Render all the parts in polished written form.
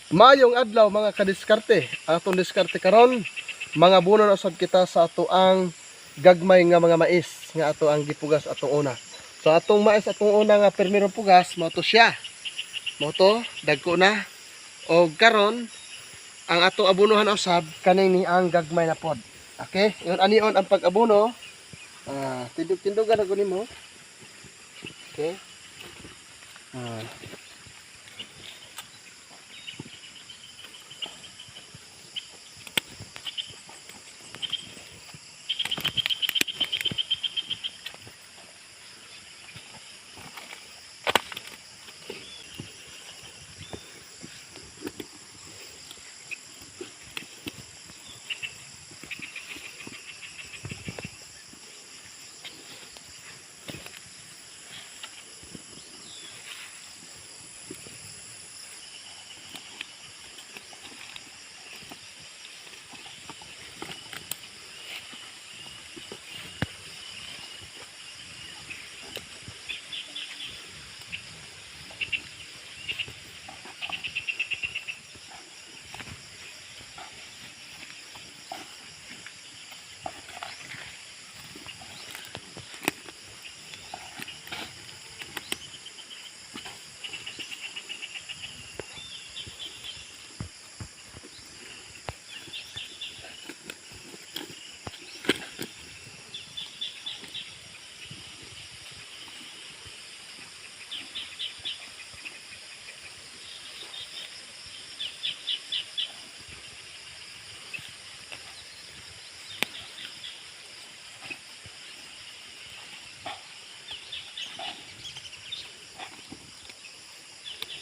Mayong adlaw, mga kadiskarte. Ang atong diskarte karon, mga buno na usab kita sa ato ang gagmay nga mga mais nga ato ang gipugas atong una. So atong mais atong una nga permirong pugas mao to siya. Mao to, dagko na. Og karon ang atong abunuhan usab kaning ni ang gagmay na pod. Okay? Ingon anion ang pag-abuno. Ah, tindog-tindogan na nimo. Okay? Ah.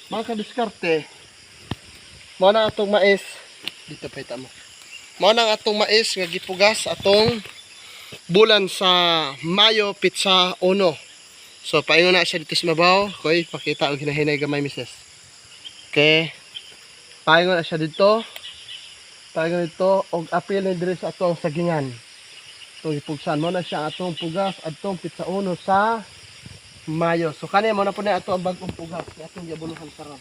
Mga kadiskarte, mao na atong mais dito pa mo. Mao na ang atong mais nga gipugas atong bulan sa Mayo pitsa 1. So paingon na siya dito sa mabaw. Koy, pakita og hinahinay gamay, misis. Okay. Paingon na siya dito. Paingon dito og apil ni diri sa atong sagingan. Itong gipugsan mo na siya ang atong pugas atong pitsa 1 sa Mayo. So kani mo na po na ato ang bagong pugas nga atong giabunuhan karon.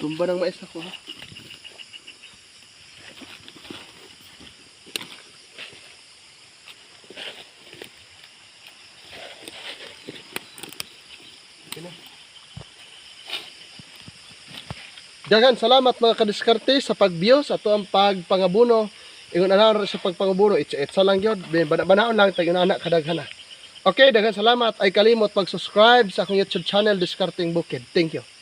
Tumba ng mais ako, ha. Okay na. Dagan salamat, mga kadiskarte, sa pag-view sa ato ang pagpangabuno. Ingon ana sa pagpangabuno, itsa lang gyud. Banaon lang tag ana kadaghan na. Okay, daghang salamat. Ay kalimot pag-subscribe sa akong YouTube channel, Diskarteng Bukid. Thank you.